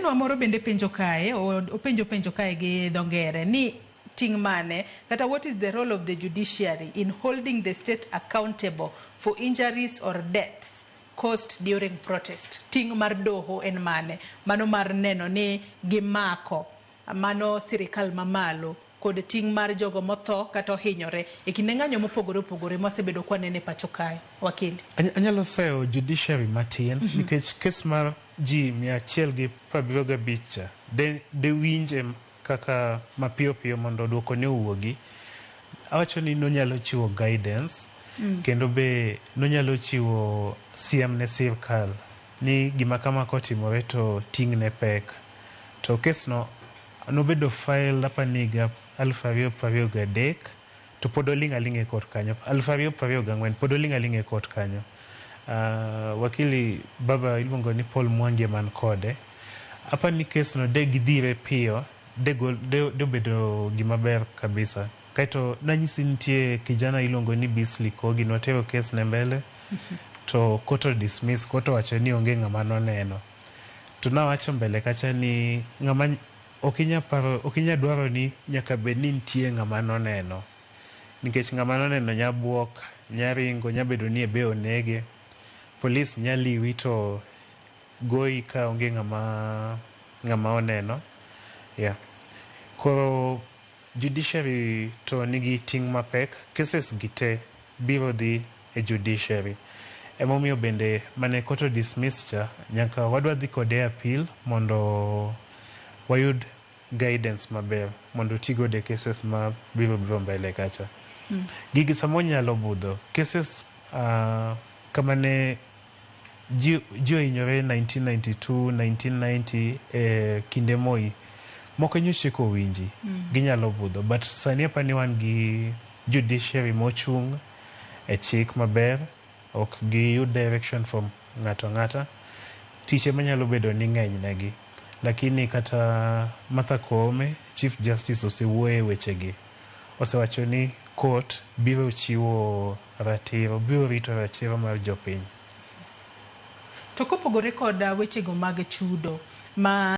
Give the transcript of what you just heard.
Janeno moro bende penjo kae, openjo penjo kae gi dho ngere ni ting' mane kata what is the role of the judiciary in holding the state accountable for injuries or deaths caused during protest? Ting' mar doho en mane? Mano mar neno ni gimako mano sirikal mamalo kod ting' mar jogo motho kata ohinyore e kinde ng'anyo mopogore opogore mosebedo kwanene e pacho kae. Wakili. Anyalo seyo judiciary matin nikech kes mar ji 175 cha de winje kaka mapiyo piyo mondo duoko ne owuogi. Awacho ni nonyalo chiwo guidance kendo be nonyalo chiwo siem ne sirkal ni gima kama kotimore to ting'ne pek. To kes no nobedo filed apani higa 2023 to pod oling' aling'a e court kanyo. 2024 pod oling' aling'a e court kanyo. Wakili baba iluongo ni Paul Mwangi man kode. Apani kes no de gidhire piyo de, gol, de, de obedo gima ber kabisa. Kaeto nanyisi nitie kijana iluongo ni Beasley Kogi notero kes ne mbele to court o dismiss, court owacho ni onge ng'ama noneno. To nawacho mbele kacha ni ng'ama ok inya paro ok inya dwaro ni nyaka bed ni nitie ng'ama noneno. Nikech ng'ama noneno nya buok, nya ringo, nya bedo ni ebe onege. Polis nya liwi to goyi ka onge ng'ama oneno. Yeah. Koro judiciary to nigi ting' mapek. Cases gi te biro dhi e judiciary. Emomiyo bende mane court o dismiss cha nyaka wadwa dhi kode e appeal mondo wayud guidance maber mondo ti godo e cases ma biro biro mbele kacha. Gigi samoro nyalo budho. Cases kama ne ji ohinyore 1992, 1990 e kinde Moi, moko nyocha eka owinji, ginyalo budho. But sani apani wan gi judiciary mochung' e chik maber, ok giyud direction from ng'ato ang'ata. Tich ema nyalo bedo ni ng'eny negi. Lakini kata Martha Koome, Chief Justice osewuoyo e wechegi. Osewacho ni court biro chiwo ratiro, biro rito ratiro mar jopiny. To kopogore kod wechego mag chudo ma